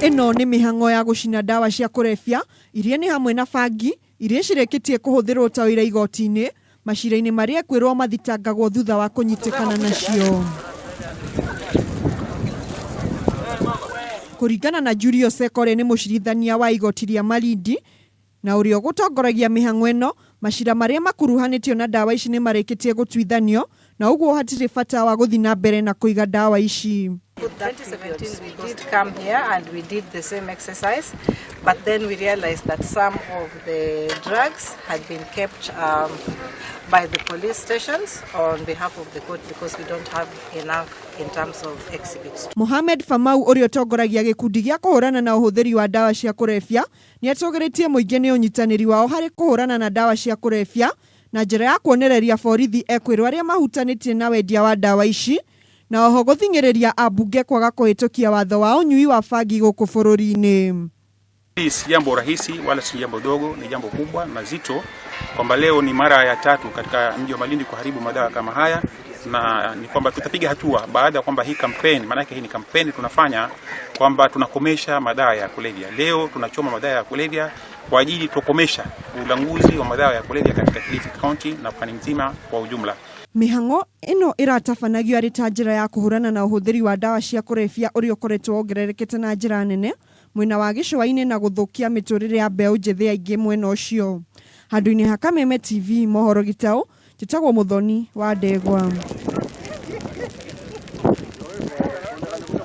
Ĩno nĩ mĩhang'o ya gũcina ndawa cia kũrebia iria nĩ hamwe na bangi iria cirĩkĩtie kũhũthĩrwo ta ũira igoti-inĩ macira-inĩ marĩa ekwĩrwo mathitangagwo thutha wa kũnyitĩkana nacio. Kũringana na Julius Ekore nĩ mũcirithania wa igoti rĩa Malindi na ũrĩa ũgũtongoragia mĩhang'o ĩno, macira marĩa makuruhanĩtio na ndawa ici nĩ marĩkĩtie gũtuithanio na ũguo hatirĩ bata wa gũthiĩ na mbere na kũiga ndawa ici. 2017 we did come here and we did the same exercise, but then we realized that some of the drugs had been kept by the police stations on behalf of the court because we don't have enough in terms of exhibits. Mohamed Famau ũrĩa ũtongoragia gĩkundi gĩa kũhũrana na ũhũthĩri wa ndawa cia kũrebia nĩ atũgĩrĩtie mũingĩ nĩ ũnyitanĩri wao harĩ kũhũrana na ndawa cia kũrebia na njĩra ya kuonereria borithi ekwĩrwo arĩa mahutanĩtie na wendia wa ndawa ici na oho gũthing'ĩrĩria ambunge kwaga kũhĩtũkia watho wa ũnyui wa bangi gũkũ bũrũri-inĩ. Hii si jambo rahisi wala si jambo dogo, ni jambo kubwa na zito, kwamba leo ni mara ya tatu katika mji wa Malindi kuharibu madawa kama haya, na ni kwamba tutapiga hatua baada ya kwamba hii kampeni, maanake hii ni kampeni tunafanya kwamba tunakomesha madawa ya kulevya. Leo tunachoma madawa ya kulevya kwa ajili tukomesha ulanguzi wa madawa ya kulevya katika Kilifi County na pwani nzima kwa ujumla. Mĩhang'o ĩno ĩratabanagio arĩ ta njĩra ya kũhũrana na ũhũthĩri wa ndawa cia kũrebia ũrĩa ũkoretwo wongererekete na njĩra nene mwena wa gĩcũa-inĩ na gũthũkia mĩtũrĩre ya mbeũ njĩthĩ aingĩ mwena ũcio. Handũ-inĩ ha Kameme TV mohoro gĩtaũ, njĩtagwo Mũthoni wa Ndegwa.